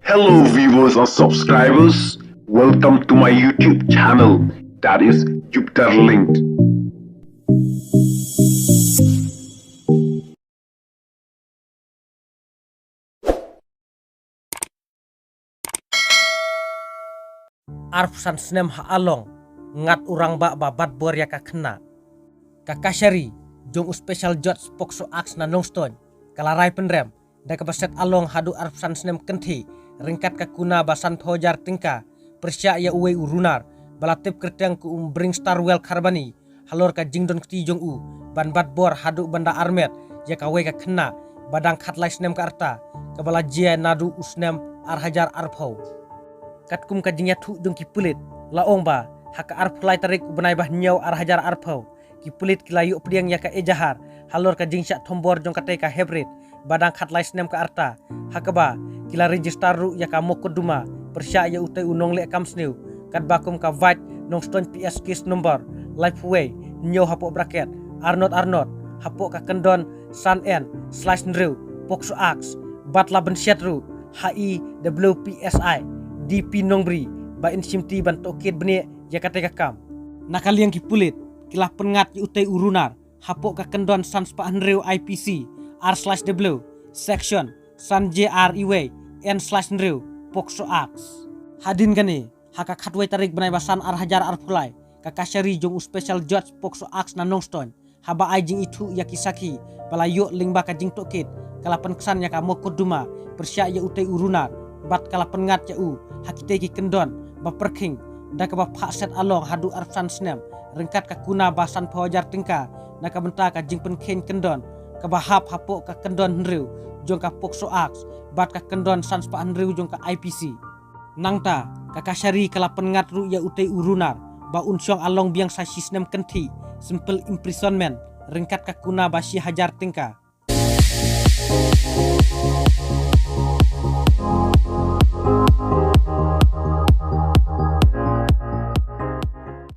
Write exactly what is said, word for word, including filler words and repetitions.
Hello viewers and subscribers, welcome to my YouTube channel, that is Jupiter Linked. Arphew san snem ha Along, ngat u rangbah ba bat bor ïa ka khynnah. Ka kashari jong u Special Judge POCSO Act na Nongstoiñ ka la rai pynrem da kaba set along haduh arphew san snem kynthih ryngkat ka kuna ba sanphew hajar tyngka pyrshah ïa uwei u runar ba la tip kyrteng kum u Bringstarwell Kharbani halor ka jingdon kti jong u ban bat bor haduh ban da armet ïa kawei ka khynnah ba dang khatlai snem ka rta, kaba la jia naduh u snem ar hajar arphew. Katkum ka jingïathuh jong ki pulit la ong ba ha ka arphew lai tarik u bnai ba hynñiew ar hajar arphew, ki pulit ki la ïoh pdiang ïa ka ejahar halor ka jingshah thombor jong katei ka hybrid ba dang khatlai snem ka rta, ha kaba ki la register ruh ïa ka mokotduma pyrshah ïa utei u nongleh kam sniew katba kum ka Vice Nongstoiñ P S case number laiphew wei hynñiew hapoh bracket arnot arnot hapoh ka kyndon san N slash hynriew POCSO Act, bad la bynshet ruh ha i W P S I D P Nongbri ba in shimti ban tohkit bniah ïa katei ka kam. Na ka liang ki pulit ki la pynngat ïa utei u runar hapoh ka kyndon san spah hynriew I P C R slash W section san J R iwei N slash hynriew POCSO Act. Hadien kane, ha ka khatwei tarik bnai ba san ar hajar arphew lai, ka kashari jong u Special Judge POCSO Act na Nongstoiñ, haba ai jingithuh ïa ki sakhi ba la ïoh lyngba ka jingtohkit, ka la pynksan ïa ka mokotduma pyrshah ïa utei u runar bad ka la pynngat ïa u ha kitei ki kyndon ba pyrkhing da kaba phah set along haduh arphew san snem ryngkat ka kuna ba sanphew hajar tyngka na ka bynta ka jingpynkheiñ kyndon kaba hap hapoh ka kyndon hynriew jong ka POCSO Act bad ka kyndon san spah hynriew jong ka I P C. Nangta ka kashari ka la pynngat ruh ïa utei u runar ba un shong along biang sa shi snem kynthih, simple imprisonment, ryngkat ka kuna ba shi hajar tyngka.